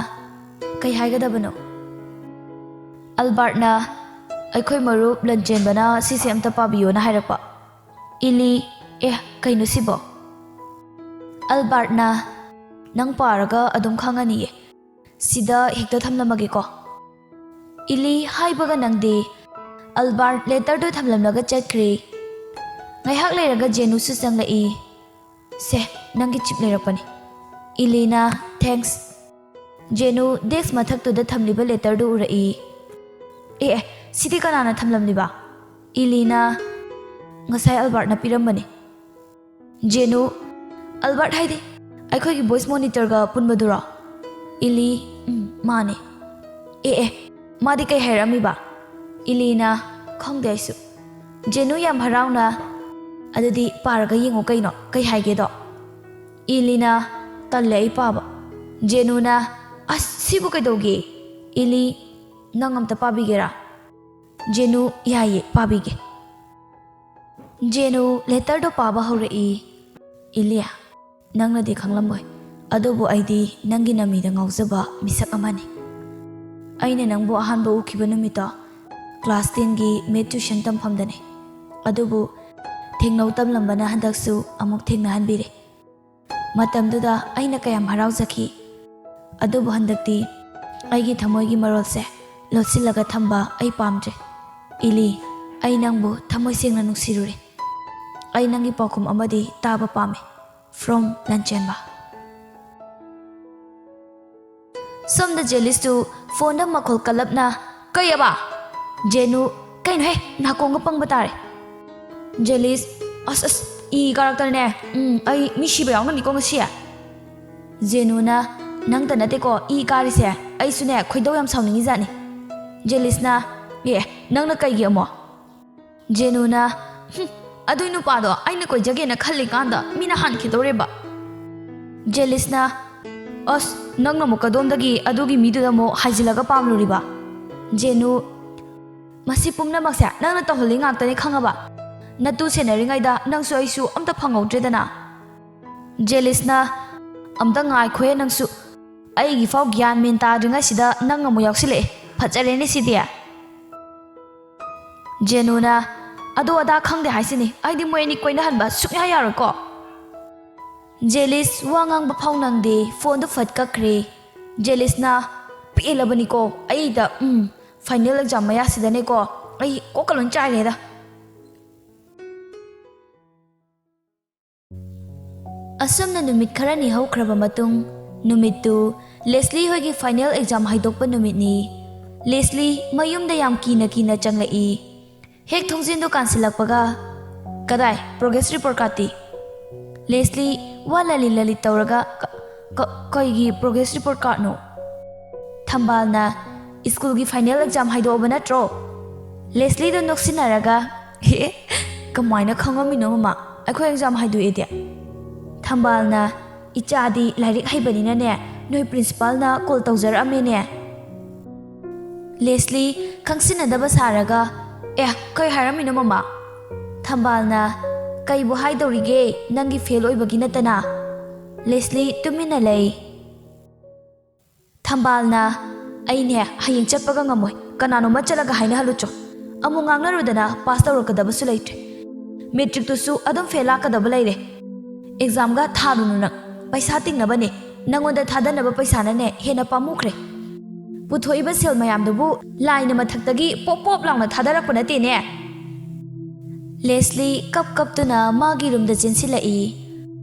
"ꯀꯩ ꯍꯥꯏꯒꯗꯕꯅꯣ?" ꯑꯜꯕꯥꯔꯠꯅ, "ꯑꯩꯈꯣꯏ ꯃꯔꯨꯞ ꯂꯟꯆꯦꯟꯕꯅ ꯁꯤꯁꯦ ꯑꯝꯇ ꯄꯥꯕꯤꯌꯣꯅ ꯍꯥꯏꯔꯛꯄ꯫" ꯏꯂꯤ, "ꯑꯦ, ꯀꯩꯅꯣ ꯁꯤꯕꯣ?" ꯑꯜꯕꯥꯔꯠꯅ, "ꯅꯪ ꯄꯥꯔꯒ ꯑꯗꯨꯝ ꯈꯪꯉꯅꯤꯌꯦ꯫ ꯁꯤꯗ ꯍꯦꯛꯇ ꯊꯝꯂꯝꯃꯒꯦꯀꯣ꯫" ꯏꯂꯤ ꯍꯥꯏꯕꯒ ꯅꯪꯗꯦ꯫ ꯑꯜꯕꯥꯔꯠ ꯂꯦꯇꯔꯗꯨ ꯊꯝꯂꯝꯂꯒ ꯆꯠꯈ꯭ꯔꯦ꯫ ꯉꯥꯏꯍꯥꯛ ꯂꯩꯔꯒ ꯖꯦꯅꯨꯁꯨ ꯆꯪꯂꯛꯏ꯫ "ꯁꯦ, ꯅꯪꯒꯤ ꯆꯤꯞ ꯂꯩꯔꯛꯄꯅꯤ꯫" ꯏꯂꯤꯅ, "ꯊꯦꯡꯛꯁ꯫" ꯖꯦꯅꯨ ꯗꯦꯁꯛ ꯃꯊꯛꯇꯨꯗ ꯊꯝꯂꯤꯕ ꯂꯦꯇꯔꯗꯨ ꯎꯔꯛꯏ꯫ "ꯑꯦ, ꯑꯦ, ꯁꯤꯗꯤ ꯀꯅꯥꯅ ꯊꯝꯂꯝꯂꯤꯕ?" ꯏꯂꯤꯅ, "ꯉꯁꯥꯏ ꯑꯜꯕꯥꯔꯠꯅ ꯄꯤꯔꯝꯕꯅꯤ꯫" ꯖꯦꯅꯨ, "ꯑꯜꯕꯥꯔꯠ ꯍꯥꯏꯗꯤ ꯑꯩꯈꯣꯏꯒꯤ ꯚꯣꯏꯁ ꯃꯣꯅꯤꯇꯔꯒ ꯄꯨꯟꯕꯗꯨꯔꯣ?" ꯏꯂꯤ, "ꯎꯝ, ꯃꯥꯅꯦ꯫" "ꯑꯦ, ꯑꯦ, ꯃꯥꯗꯤ ꯀꯩ ꯍꯥꯏꯔꯛꯑꯝꯃꯤꯕ?" ꯏꯂꯤꯅ, "ꯈꯪꯗꯦ ꯑꯩꯁꯨ꯫" ꯖꯦꯅꯨ ꯌꯥꯝ ꯍꯔꯥꯎꯅ, "ꯑꯗꯨꯗꯤ ꯄꯥꯔꯒ ꯌꯦꯡꯉꯣ ꯀꯩꯅꯣ, ꯀꯩ ꯍꯥꯏꯒꯦꯗꯣ?" ꯏꯂꯤꯅ, "ꯇꯜꯂꯦ ꯑꯩ ꯄꯥꯕ꯫" ꯖꯦꯅꯨꯅ, "ꯑꯁ, ꯁꯤꯕꯨ ꯀꯩꯗꯧꯒꯦ?" ꯏꯂꯤ, "ꯅꯪ ꯑꯝꯇ ꯄꯥꯕꯤꯒꯦꯔꯥ?" ꯖꯦꯅꯨ, "ꯌꯥꯏꯌꯦ, ꯄꯥꯕꯤꯒꯦ꯫" ꯖꯦꯅꯨ ꯂꯦꯇꯔꯗꯣ ꯄꯥꯕ ꯍꯧꯔꯛꯏ꯫ "ꯏꯂꯤ, ꯅꯪꯅꯗꯤ ꯈꯪꯂꯝꯃꯣꯏ, ꯑꯗꯨꯕꯨ ꯑꯩꯗꯤ ꯅꯪꯒꯤ ꯅꯃꯤꯗ ꯉꯥꯎꯖꯕ ꯃꯤꯁꯛ ꯑꯃꯅꯤ꯫ ꯑꯩꯅ ꯅꯪꯕꯨ ꯑꯍꯥꯟꯕ ꯎꯈꯤꯕ ꯅꯨꯃꯤꯠꯇꯣ ꯀ꯭ꯂꯥꯁ ꯇꯦꯟꯒꯤ ꯃꯦꯠ ꯇ꯭ꯌꯨꯁꯟ ꯇꯝꯐꯝꯗꯅꯤ꯫ ꯑꯗꯨꯕꯨ ꯊꯦꯡꯅꯧ ꯇꯝꯂꯝꯕꯅ ꯍꯟꯗꯛꯁꯨ ꯑꯃꯨꯛ ꯊꯦꯡꯅꯍꯟꯕꯤꯔꯦ꯫ ꯃꯇꯝꯗꯨꯗ ꯑꯩꯅ ꯀꯌꯥꯝ ꯍꯔꯥꯎꯖꯈꯤ꯫ ꯑꯗꯨꯕꯨ ꯍꯟꯗꯛꯇꯤ ꯑꯩꯒꯤ ꯊꯃꯣꯏꯒꯤ ꯃꯔꯣꯜꯁꯦ ꯂꯣꯠꯁꯤꯜꯂꯒ ꯊꯝꯕ ꯑꯩ ꯄꯥꯝꯗ꯭ꯔꯦ꯫ ꯏꯂꯤ, ꯑꯩ ꯅꯪꯕꯨ ꯊꯃꯣꯏ ꯁꯦꯡꯅ ꯅꯨꯡꯁꯤꯔꯨꯔꯦ꯫ ꯑꯩ ꯅꯪꯒꯤ ꯄꯥꯎꯈꯨꯝ ꯑꯃꯗꯤ ꯇꯥꯕ ꯄꯥꯝꯃꯤ꯫ From ꯂꯟꯆꯦꯟꯕ꯫" ꯁꯣꯝꯗ ꯖꯦꯂꯤꯁꯇꯨ ꯐꯣꯟꯗ ꯃꯈꯣꯜ ꯀꯜꯂꯞꯅ, "ꯀꯩꯑꯕ?" ꯖꯦꯅꯨ, "ꯀꯩꯅꯣꯍꯦ, ꯅꯥꯀꯣꯡꯒ ꯄꯪꯕ ꯇꯥꯔꯦ꯫" ꯖꯦꯂꯤꯁ, "ꯑꯁ, ꯑꯁ, ꯏ ꯀꯥꯔꯛꯇꯅꯅꯦ, ꯎꯝ, ꯑꯩ ꯃꯤ ꯁꯤꯕ ꯌꯥꯎꯅꯅꯤꯀꯣ ꯉꯁꯤ꯫" ꯖꯦꯅꯨꯅ, ꯅꯪꯇ ꯅꯠꯇꯦꯀꯣ ꯏ ꯀꯥꯔꯤꯁꯦ, ꯑꯩꯁꯨꯅꯦ ꯈꯣꯏꯗꯧ ꯌꯥꯝ ꯁꯥꯎꯅꯤꯡꯉꯤꯖꯥꯠꯅꯤ꯫ ꯖꯦꯂꯤꯁꯅ, "ꯑꯦ, ꯅꯪꯅ ꯀꯩꯒꯤ ꯑꯃꯨꯛ?" ꯖꯦꯅꯨꯅ, "ꯍꯨꯝ, ꯑꯗꯨꯏ ꯅꯨꯄꯥꯗꯣ ꯑꯩꯅ ꯀꯣꯏꯖꯒꯦꯅ ꯈꯜꯂꯤꯀꯥꯟꯗ ꯃꯤꯅ ꯍꯥꯟꯈꯤꯗꯧꯔꯦꯕ꯫" ꯖꯦꯂꯤꯁꯅ, "ꯑꯁ, ꯅꯪꯅ ꯑꯃꯨꯛ ꯀꯗꯣꯝꯗꯒꯤ ꯑꯗꯨꯒꯤ ꯃꯤꯗꯨꯗ ꯑꯃꯨꯛ ꯍꯥꯏꯖꯤꯜꯂꯒ ꯄꯥꯝꯂꯨꯔꯤꯕ?" ꯖꯦꯅꯨ, "ꯃꯁꯤ ꯄꯨꯝꯅꯃꯛꯁꯦ ꯅꯪꯅ ꯇꯧꯍꯜꯂꯤ ꯉꯥꯛꯇꯅꯤ ꯈꯪꯉꯕ? ꯅꯇꯨ ꯁꯦꯟꯅꯔꯤꯉꯩꯗ ꯅꯪꯁꯨ ꯑꯩꯁꯨ ꯑꯝꯇ ꯐꯪꯍꯧꯗ꯭ꯔꯦꯗꯅ꯫" ꯖꯦꯂꯤꯁꯅ, "ꯑꯝꯇ ꯉꯥꯏꯈꯣꯍꯦ ꯅꯪꯁꯨ꯫ ꯑꯩꯒꯤꯐꯥꯎ ꯒ꯭ꯌꯥꯟ ꯃꯦꯟ ꯇꯥꯗ꯭ꯔꯤꯉꯩꯁꯤꯗ ꯅꯪ ꯑꯃꯨꯛ ꯌꯥꯎꯁꯤꯜꯂꯛꯑꯦ꯫ ꯐꯖꯔꯦꯅꯦ ꯁꯤꯗꯤ꯫" ꯖꯦꯅꯨꯅ, "ꯑꯗꯨ ꯑꯗꯥ ꯈꯪꯗꯦ ꯍꯥꯏꯁꯤꯅꯤ, ꯑꯩꯗꯤ ꯃꯣꯏ ꯑꯅꯤ ꯀꯣꯏꯅꯍꯟꯕ ꯁꯨꯡꯌꯥ ꯌꯥꯔꯣꯏꯀꯣ꯫" ꯖꯦꯂꯤꯁ ꯋꯥ ꯉꯥꯡꯕ ꯐꯥꯎ ꯅꯪꯗꯦ, ꯐꯣꯟꯗꯨ ꯐꯠ ꯀꯛꯈ꯭ꯔꯦ꯫ ꯖꯦꯂꯤꯁꯅ, "ꯄꯦꯜꯂꯕꯅꯤꯀꯣ ꯑꯩꯗ, ꯎꯝ, ꯐꯥꯏꯅꯦꯜ ꯑꯦꯛꯖꯥꯝ ꯃꯌꯥꯁꯤꯗꯅꯦꯀꯣ ꯑꯩ ꯀꯣꯛꯀ ꯂꯣꯏ ꯆꯥꯏꯔꯦꯗ꯫" ꯑꯁꯨꯝꯅ ꯅꯨꯃꯤꯠ ꯈꯔꯅꯤ ꯍꯧꯈ꯭ꯔꯕ ꯃꯇꯨꯡ, ꯅꯨꯃꯤꯠꯇꯨ ꯂꯦꯁꯂꯤ ꯍꯣꯏꯒꯤ ꯐꯥꯏꯅꯦꯜ ꯑꯦꯛꯖꯥꯝ ꯍꯥꯏꯗꯣꯛꯄ ꯅꯨꯃꯤꯠꯅꯤ꯫ ꯂꯦꯁꯂꯤ ꯃꯌꯨꯝꯗ ꯌꯥꯝ ꯀꯤꯅ ꯀꯤꯅ ꯆꯪꯂꯛꯏ꯫ ꯍꯦꯛ ꯊꯣꯡꯖꯤꯟꯗꯨ ꯀꯥꯟꯁꯤꯜꯂꯛꯄꯒ, "ꯀꯗꯥꯏ, ꯄ꯭ꯔꯣꯒ꯭ꯔꯦꯁ ꯔꯤꯄꯣꯔꯠ ꯀꯥꯔꯠꯇꯤ?" ꯂꯦꯁꯂꯤ ꯋꯥ ꯂꯂꯤ ꯂꯂꯤ ꯇꯧꯔꯒ, "ꯀ-, ꯀ-, ꯀꯩꯒꯤ ꯄ꯭ꯔꯣꯒ꯭ꯔꯦꯁ ꯔꯤꯄꯣꯔꯠ ꯀꯥꯔꯠꯅꯣ?" ꯊꯝꯕꯥꯜꯅ, "ꯁ꯭ꯀꯨꯜꯒꯤ ꯐꯥꯏꯅꯦꯜ ꯑꯦꯛꯖꯥꯝ ꯍꯥꯏꯗꯣꯛꯑꯕ ꯅꯠꯇ꯭ꯔꯣ?" ꯂꯦꯁꯂꯤꯗꯣ ꯅꯣꯛꯁꯤꯟꯅꯔꯒ, "ꯑꯦ, ꯀꯃꯥꯏꯅ ꯈꯪꯉꯝꯃꯤꯅꯣ ꯃꯃꯥ? ꯑꯩꯈꯣꯏ ꯑꯦꯛꯖꯥꯝ ꯍꯥꯏꯗꯣꯛꯑꯦꯗꯤ?" ꯊꯝꯕꯥꯜꯅ, "ꯏꯆꯥꯗꯤ ꯂꯥꯏꯔꯤꯛ ꯍꯩꯕꯅꯤꯅꯅꯦ, ꯅꯣꯏ ꯄ꯭ꯔꯤꯟꯁꯤꯄꯥꯜꯅ ꯀꯣꯜ ꯇꯧꯖꯔꯛꯑꯝꯃꯦꯅꯦ꯫" ꯂꯦꯁꯂꯤ ꯈꯪꯁꯤꯟꯅꯗꯕ ꯁꯥꯔꯒ, "ꯑꯦ, ꯀꯩ ꯍꯥꯏꯔꯝꯃꯤꯅꯣ ꯃꯃꯥ?" ꯊꯝꯕꯥꯜꯅ, "ꯀꯩꯕꯨ ꯍꯥꯏꯗꯧꯔꯤꯒꯦ, ꯅꯪꯒꯤ ꯐꯦꯜ ꯑꯣꯏꯕꯒꯤ ꯅꯠꯇꯅ?" ꯂꯦꯁꯂꯤ ꯇꯨꯃꯤꯟꯅ ꯂꯩ꯫ ꯊꯝꯕꯥꯜꯅ, "ꯑꯩꯅꯦ ꯍꯌꯦꯡ ꯆꯠꯄꯒ ꯉꯝꯃꯣꯏ, ꯀꯅꯥꯅꯣꯝꯃ ꯆꯠꯂꯒ ꯍꯥꯏꯅꯍꯜꯂꯨꯆꯣ꯫ ꯑꯃꯨꯛ ꯉꯥꯡꯅꯔꯨꯗꯅ ꯄꯥꯁ ꯇꯧꯔꯛꯀꯗꯕꯁꯨ ꯂꯩꯇ꯭ꯔꯦ꯫ ꯃꯦꯇ꯭ꯔꯤꯛꯇꯨꯁꯨ ꯑꯗꯨꯝ ꯐꯦꯜ ꯂꯥꯛꯀꯗꯕ ꯂꯩꯔꯦ꯫ ꯑꯦꯛꯖꯥꯝꯒ ꯊꯥꯔꯨꯅꯨ ꯅꯪ, ꯄꯩꯁꯥ ꯇꯤꯡꯅꯕꯅꯦ, ꯅꯪꯉꯣꯟꯗ ꯊꯥꯗꯅꯕ ꯄꯩꯁꯥꯅꯅꯦ ꯍꯦꯟꯅ ꯄꯥꯝꯃꯨꯈ꯭ꯔꯦ꯫ ꯄꯨꯊꯣꯛꯏꯕ ꯁꯦꯜ ꯃꯌꯥꯝꯗꯨꯕꯨ ꯂꯥꯏꯅ ꯃꯊꯛꯇꯒꯤ ꯄꯣꯞ ꯄꯣꯞ ꯂꯥꯎꯅ ꯊꯥꯗꯔꯛꯄ ꯅꯠꯇꯦꯅꯦ꯫" ꯂꯦꯁꯂꯤ ꯀꯞ ꯀꯞꯇꯨꯅ ꯃꯥꯒꯤ ꯔꯨꯝꯗ ꯆꯦꯟꯁꯤꯜꯂꯛꯏ꯫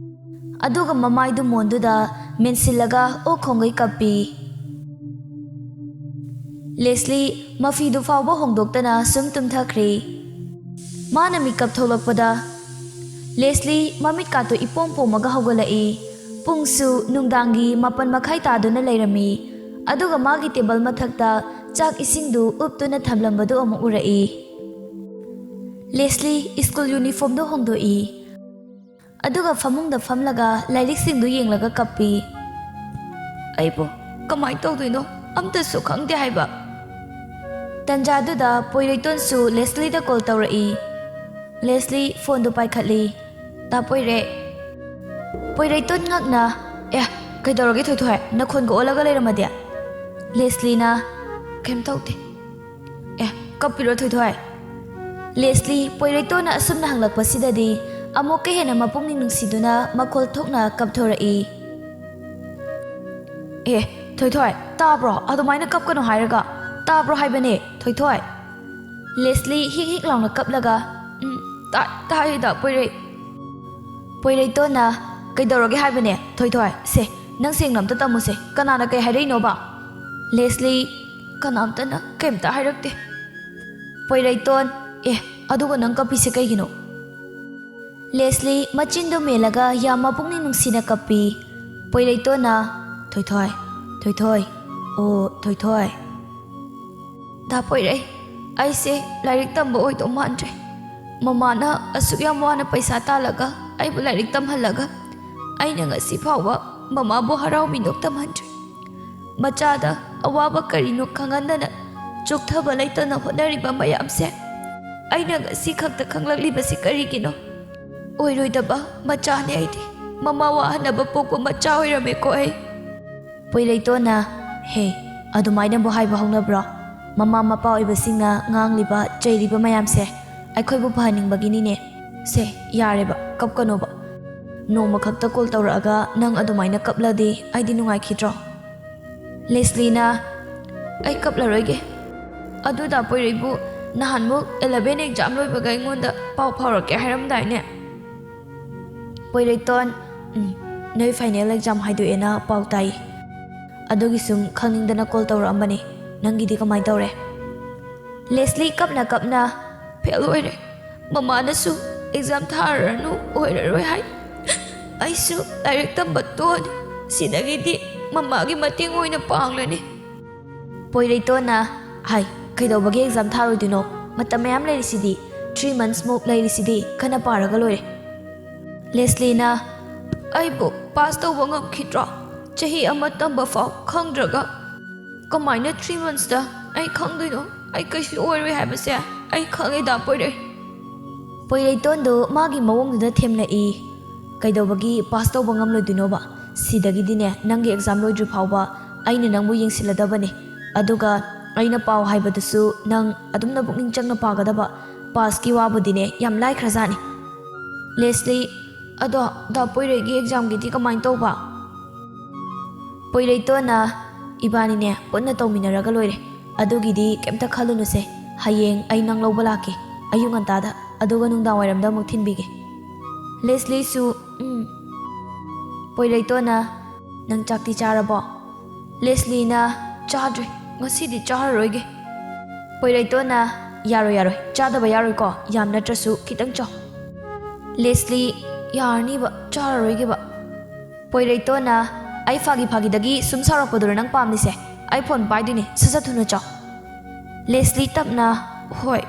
ꯑꯗꯨꯒ ꯃꯃꯥꯏꯗꯨ ꯃꯣꯟꯗꯨꯗ ꯃꯦꯟꯁꯤꯜꯂꯒ ꯑꯣꯛ ꯈꯣꯡꯒꯩ ꯀꯞꯄꯤ꯫ ꯂꯦꯁꯂꯤ ꯃꯐꯤꯗꯨ ꯐꯥꯎꯕ ꯍꯣꯡꯗꯣꯛꯇꯅ ꯁꯨꯝ ꯇꯨꯝꯊꯈ꯭ꯔꯦ꯫ ꯃꯥꯅ ꯃꯤꯀꯞ ꯊꯣꯛꯂꯛꯄꯗ ꯂꯦꯁꯂꯤ ꯃꯃꯤꯠꯀꯥꯇꯨ ꯏꯄꯣꯝ ꯄꯣꯝꯃꯒ ꯍꯧꯒꯠꯂꯛꯏ꯫ ꯄꯨꯡꯁꯨ ꯅꯨꯡꯗꯥꯡꯒꯤ ꯃꯥꯄꯟ ꯃꯈꯥꯏ ꯇꯥꯗꯨꯅ ꯂꯩꯔꯝꯃꯤ꯫ ꯑꯗꯨꯒ ꯃꯥꯒꯤ ꯇꯦꯕꯜ ꯃꯊꯛꯇ ꯆꯥꯛ ꯏꯁꯤꯡꯗꯨ ꯎꯞꯇꯨꯅ ꯊꯝꯂꯝꯕꯗꯨ ꯑꯃꯨꯛ ꯎꯔꯛꯏ꯫ ꯂꯦꯁꯂꯤ ꯁ꯭ꯀꯨꯜ ꯌꯨꯅꯤꯐꯣꯔꯝꯗꯨ ꯍꯣꯡꯗꯣꯛꯏ꯫ ꯑꯗꯨꯒ ꯐꯃꯨꯡꯗ ꯐꯝꯂꯒ ꯂꯥꯏꯔꯤꯛꯁꯤꯡꯗꯨ ꯌꯦꯡꯂꯒ ꯀꯞꯄꯤ꯫ ꯑꯩꯕꯨ ꯀꯃꯥꯏꯅ ꯇꯧꯗꯣꯏꯅꯣ? ꯑꯝꯇꯁꯨ ꯈꯪꯗꯦ ꯍꯥꯏꯕ꯫ ꯇꯟꯖꯥꯗꯨꯗ ꯄꯣꯏꯔꯩꯇꯣꯟꯁꯨ ꯂꯦꯁꯂꯤꯗ ꯀꯣꯜ ꯇꯧꯔꯛꯏ꯫ ꯂꯦꯁꯂꯤ ꯐꯣꯟꯗꯨ ꯄꯥꯏꯈꯠꯂꯤ꯫ "ꯇꯥ ꯄꯣꯏꯔꯩ?" ꯄꯣꯏꯔꯩꯇꯣꯟ ꯉꯛꯅ, "ꯑꯦ, ꯀꯩꯗꯧꯔꯒꯦ ꯊꯣꯏꯊꯣꯏ? ꯅꯈꯣꯟꯒ ꯑꯣꯜꯂꯒ ꯂꯩꯔꯝꯃꯗꯤ?" ꯂꯦꯁꯂꯤꯅ, "ꯀꯩꯝ ꯇꯧꯗꯦ꯫ ꯑꯦ, ꯀꯞꯄꯤꯔꯣ ꯊꯣꯏꯊꯣꯏ?" ꯂꯦꯁꯂꯤ ꯄꯣꯏꯔꯩꯇꯣꯟꯅ ꯑꯁꯨꯝꯅ ꯍꯪꯂꯛꯄꯁꯤꯗꯗꯤ ꯑꯃꯨꯛꯀ ꯍꯦꯟꯅ ꯃꯄꯨꯛꯅꯤꯡ ꯅꯨꯡꯁꯤꯗꯨꯅ ꯃꯈꯣꯜ ꯊꯣꯛꯅ ꯀꯞꯊꯣꯔꯛꯏ꯫ "ꯑꯦ, ꯊꯣꯏꯊꯣꯏ, ꯇꯥꯕ꯭ꯔꯣ? ꯑꯗꯨꯃꯥꯏꯅ ꯀꯞꯀꯅꯨ ꯍꯥꯏꯔꯒ꯫ ꯇꯥꯕ꯭ꯔꯣ ꯍꯥꯏꯕꯅꯦ, ꯊꯣꯏꯊꯣꯏ?" ꯂꯦꯁꯂꯤ ꯍꯤꯛ ꯍꯤꯛ ꯂꯥꯎꯅ ꯀꯞꯂꯒ, "ꯎꯝ, ꯇꯥ-, ꯇꯥꯏꯌꯦꯗ, ꯄꯣꯏꯔꯩ꯫" ꯄꯣꯏꯔꯩꯇꯣꯟꯅ, "ꯀꯩꯗꯧꯔꯒꯦ ꯍꯥꯏꯕꯅꯦ, ꯊꯣꯏꯊꯣꯏ? ꯁꯦ, ꯅꯪ ꯁꯦꯡꯅ ꯑꯝꯇ ꯇꯝꯃꯨꯁꯦ꯫ ꯀꯅꯥꯅ ꯀꯩ ꯍꯥꯏꯔꯛꯏꯅꯣꯕ?" ꯂꯦꯁꯂꯤ, "ꯀꯅꯥꯝꯇꯅ ꯀꯩꯝꯇ ꯍꯥꯏꯔꯛꯇꯦ꯫" ꯄꯣꯏꯔꯩꯇꯣꯟ, "ꯑꯦ, ꯑꯗꯨꯒ ꯅꯪ ꯀꯞꯄꯤꯁꯦ ꯀꯩꯒꯤꯅꯣ?" ꯂꯦꯁꯂꯤ ꯃꯆꯤꯟꯗꯨ ꯃꯦꯜꯂꯒ ꯌꯥꯝ ꯃꯄꯨꯛꯅꯤꯡ ꯅꯨꯡꯁꯤꯅ ꯀꯞꯄꯤ꯫ ꯄꯣꯏꯔꯩꯇꯣꯟꯅ, "ꯊꯣꯏꯊꯣꯏ, ꯊꯣꯏꯊꯣꯏ, ꯑꯣ ꯊꯣꯏꯊꯣꯏ꯫" "ꯗꯥ ꯄꯣꯏꯔꯩ, ꯑꯩꯁꯦ ꯂꯥꯏꯔꯤꯛ ꯇꯝꯕ ꯑꯣꯏꯗꯧ ꯃꯥꯟꯗ꯭ꯔꯦ꯫ ꯃꯃꯥꯅ ꯑꯁꯨꯛ ꯌꯥꯝ ꯋꯥꯅ ꯄꯩꯁꯥ ꯇꯥꯜꯂꯒ ꯑꯩꯕꯨ ꯂꯥꯏꯔꯤꯛ ꯇꯝꯍꯜꯂꯒ ꯑꯩꯅ ꯉꯁꯤ ꯐꯥꯎꯕ ꯃꯃꯥꯕꯨ ꯍꯔꯥꯎ ꯃꯤꯅꯣꯛ ꯇꯝꯍꯟꯗ꯭ꯔꯦ꯫ ꯃꯆꯥꯗ ꯑꯋꯥꯕ ꯀꯔꯤꯅꯣ ꯈꯪꯍꯟꯗꯅ ꯆꯣꯛꯊꯕ ꯂꯩꯇꯅ ꯍꯣꯠꯅꯔꯤꯕ ꯃꯌꯥꯝꯁꯦ ꯑꯩꯅ ꯉꯁꯤ ꯈꯛꯇ ꯈꯪꯂꯛꯂꯤꯕꯁꯤ ꯀꯔꯤꯒꯤꯅꯣ? ꯑꯣꯏꯔꯣꯏꯗꯕ ꯃꯆꯥꯅꯦ ꯑꯩꯗꯤ꯫ ꯃꯃꯥ ꯋꯥꯍꯟꯅꯕ ꯄꯣꯛꯄ ꯃꯆꯥ ꯑꯣꯏꯔꯝꯃꯦꯀꯣ ꯑꯩ꯫" ꯄꯣꯏꯔꯩꯇꯣꯟꯅ, "ꯍꯦ, ꯑꯗꯨꯃꯥꯏꯅꯕꯨ ꯍꯥꯏꯕ ꯍꯧꯅꯕ꯭ꯔꯣ? ꯃꯃꯥ ꯃꯄꯥ ꯑꯣꯏꯕꯁꯤꯡꯅ ꯉꯥꯡꯂꯤꯕ, ꯆꯩꯔꯤꯕ ꯃꯌꯥꯝꯁꯦ ꯑꯩꯈꯣꯏꯕꯨ ꯐꯍꯟꯅꯤꯡꯕꯒꯤꯅꯤꯅꯦ꯫ ꯁꯦ, ꯌꯥꯔꯦꯕ, ꯀꯞꯀꯅꯣꯕ꯫ ꯅꯣꯡꯃ ꯈꯛꯇ ꯀꯣꯜ ꯇꯧꯔꯛꯑꯒ ꯅꯪ ꯑꯗꯨꯃꯥꯏꯅ ꯀꯞꯂꯗꯤ ꯑꯩꯗꯤ ꯅꯨꯡꯉꯥꯏꯈꯤꯗ꯭ꯔꯣ?" ꯂꯦꯁꯂꯤꯅ, "ꯑꯩ ꯀꯞꯂꯔꯣꯏꯒꯦ꯫ ꯑꯗꯨ ꯗꯥ ꯄꯣꯏꯔꯩꯕꯨ ꯅꯍꯥꯟꯃꯨꯛ eleven exam ꯂꯣꯏꯕꯒ ꯑꯩꯉꯣꯟꯗ ꯄꯥꯎ ꯐꯥꯎꯔꯛꯀꯦ ꯍꯥꯏꯔꯝꯗꯥꯏꯅꯦ?" ꯄꯣꯏꯔꯩꯇꯣꯟ, "ꯎꯝ, ꯅꯣꯏ final exam ꯍꯥꯏꯗꯣꯛꯑꯦꯅ ꯄꯥꯎ ꯇꯥꯏ꯫ ꯑꯗꯨꯒꯤ ꯁꯨꯝ ꯈꯪꯅꯤꯡꯗꯅ ꯀꯣꯜ ꯇꯧꯔꯛꯑꯝꯕꯅꯦ꯫ ꯅꯪꯒꯤꯗꯤ ꯀꯃꯥꯏꯅ ꯇꯧꯔꯦ?" ꯂꯦꯁꯂꯤ ꯀꯞꯅ ꯀꯞꯅ, "ꯐꯦꯜ ꯑꯣꯏꯔꯦ꯫ ꯃꯃꯥꯅꯁꯨ exam ꯊꯥꯔꯨꯔꯅꯨ, ꯑꯣꯏꯔꯔꯣꯏ ꯍꯥꯏ꯫ ꯑꯩꯁꯨ ꯂꯥꯏꯔꯤꯛ ꯇꯝꯕ ꯇꯣꯛꯑꯅꯤ꯫ ꯁꯤꯗꯒꯤꯗꯤ ꯃꯃꯥꯒꯤ ꯃꯇꯦꯡ ꯑꯣꯏꯅ ꯄꯥꯡꯂꯅꯤ꯫ ꯄꯣꯏꯔꯩꯇꯣꯟꯅ, ꯍꯥꯏ, ꯀꯩꯗꯧꯕꯒꯤ ꯑꯦꯛꯖꯥꯝ ꯊꯥꯔꯣꯏꯗꯣꯏꯅꯣ? ꯃꯇꯝ ꯃꯌꯥꯝ ꯂꯩꯔꯤꯁꯤꯗꯤ, ꯊ꯭ꯔꯤ ꯃꯟꯁꯃꯨꯛ ꯂꯩꯔꯤꯁꯤꯗꯤ, ꯀꯟꯅ ꯄꯥꯔꯒ ꯂꯣꯏꯔꯦ꯫ ꯂꯦꯁꯂꯤꯅ, ꯑꯩꯕꯨ ꯄꯥꯁ ꯇꯧꯕ ꯉꯝꯈꯤꯗ꯭ꯔꯣ? ꯆꯍꯤ ꯑꯃ ꯇꯝꯕ ꯐꯥꯎ ꯈꯪꯗ꯭ꯔꯒ ꯀꯃꯥꯏꯅ ꯊ꯭ꯔꯤ ꯃꯟꯁꯇ ꯑꯩ ꯈꯪꯗꯣꯏꯅꯣ? ꯑꯩ ꯀꯩꯁꯨ ꯑꯣꯏꯔꯣꯏ ꯍꯥꯏꯕꯁꯦ ꯑꯩ ꯈꯪꯉꯦ, ꯗꯥ ꯄꯣꯏꯔꯩ꯫ ꯄꯣꯏꯔꯩꯇꯣꯟꯗꯨ ꯃꯥꯒꯤ ꯃꯑꯣꯡꯗꯨꯗ ꯊꯦꯝꯂꯛꯏ꯫ ꯀꯩꯗꯧꯕꯒꯤ ꯄꯥꯁ ꯇꯧꯕ ꯉꯝꯂꯣꯏꯗꯣꯏꯅꯣꯕ? ꯁꯤꯗꯒꯤꯗꯤꯅꯦ, ꯅꯪꯒꯤ ꯑꯦꯛꯖꯥꯝ ꯂꯣꯏꯗ꯭ꯔꯤ ꯐꯥꯎꯕ ꯑꯩꯅ ꯅꯪꯕꯨ ꯌꯦꯡꯁꯤꯜꯂꯗꯕꯅꯦ꯫ ꯑꯗꯨꯒ ꯑꯩꯅ ꯄꯥꯎ ꯍꯥꯏꯕꯗꯨꯁꯨ ꯅꯪ ꯑꯗꯨꯝꯅ ꯄꯨꯛꯅꯤꯡ ꯆꯪꯅ ꯄꯥꯒꯗꯕ꯫ ꯄꯥꯁꯀꯤ ꯋꯥꯕꯨꯗꯤꯅꯦ, ꯌꯥꯝ ꯂꯥꯏꯈ꯭ꯔꯖꯥꯠꯅꯤ꯫ ꯂꯦꯁꯂꯤ, ꯑꯗꯣ ꯗꯥ ꯄꯣꯏꯔꯩꯒꯤ ꯑꯦꯛꯖꯥꯝꯒꯤꯗꯤ ꯀꯃꯥꯏꯅ ꯇꯧꯕ? ꯄꯣꯏꯔꯩꯇꯣꯟꯅ, ꯏꯕꯥꯅꯤꯅꯦ ꯄꯨꯟꯅ ꯇꯧꯃꯤꯟꯅꯔꯒ ꯂꯣꯏꯔꯦ꯫ ꯑꯗꯨꯒꯤꯗꯤ ꯀꯩꯝꯇ ꯈꯜꯂꯨꯅꯨꯁꯦ꯫ ꯍꯌꯦꯡ ꯑꯩ ꯅꯪ ꯂꯧꯕ ꯂꯥꯛꯀꯦ, ꯑꯌꯨꯛ ꯉꯟꯇꯥꯗ, ꯑꯗꯨꯒ ꯅꯨꯡꯗꯥꯡ ꯋꯥꯏꯔꯝꯗ ꯑꯃꯨꯛ ꯊꯤꯟꯕꯤꯒꯦ꯫ ꯂꯦꯁꯂꯤꯁꯨ, ꯎꯝ꯫ ꯄꯣꯏꯔꯩꯇꯣꯟꯅ, ꯅꯪ ꯆꯥꯛꯇꯤ ꯆꯥꯔꯕꯣ? ꯂꯦꯁꯂꯤꯅ, ꯆꯥꯗ꯭ꯔꯤ, ꯉꯁꯤꯗꯤ ꯆꯥꯔꯔꯣꯏꯒꯦ꯫ ꯄꯣꯏꯔꯩꯇꯣꯟꯅ, ꯌꯥꯔꯣꯏ, ꯌꯥꯔꯣꯏ, ꯆꯥꯗꯕ ꯌꯥꯔꯣꯏꯀꯣ, ꯌꯥꯝ ꯅꯠꯇ꯭ꯔꯁꯨ ꯈꯤꯇꯪ ꯆꯥꯎ꯫ ꯂꯦꯁꯂꯤ, ꯌꯥꯔꯅꯤꯕ, ꯆꯥꯔꯔꯣꯏꯒꯦꯕ꯫ ꯄꯣꯏꯔꯩꯇꯣꯟꯅ, ꯑꯩ ꯐꯥꯒꯤ ꯐꯥꯒꯤꯗꯒꯤ ꯁꯨꯝ ꯁꯥꯎꯔꯛꯄꯗꯨꯔ ꯅꯪ ꯄꯥꯝꯂꯤꯁꯦ? ꯑꯩ ꯐꯣꯟ ꯄꯥꯏꯗꯣꯏꯅꯦ, ꯁꯠ ꯁꯠ ꯊꯨꯅ ꯆꯥꯎ꯫ ꯂꯦꯁꯂꯤ ꯇꯞꯅ, ꯍꯣꯏ,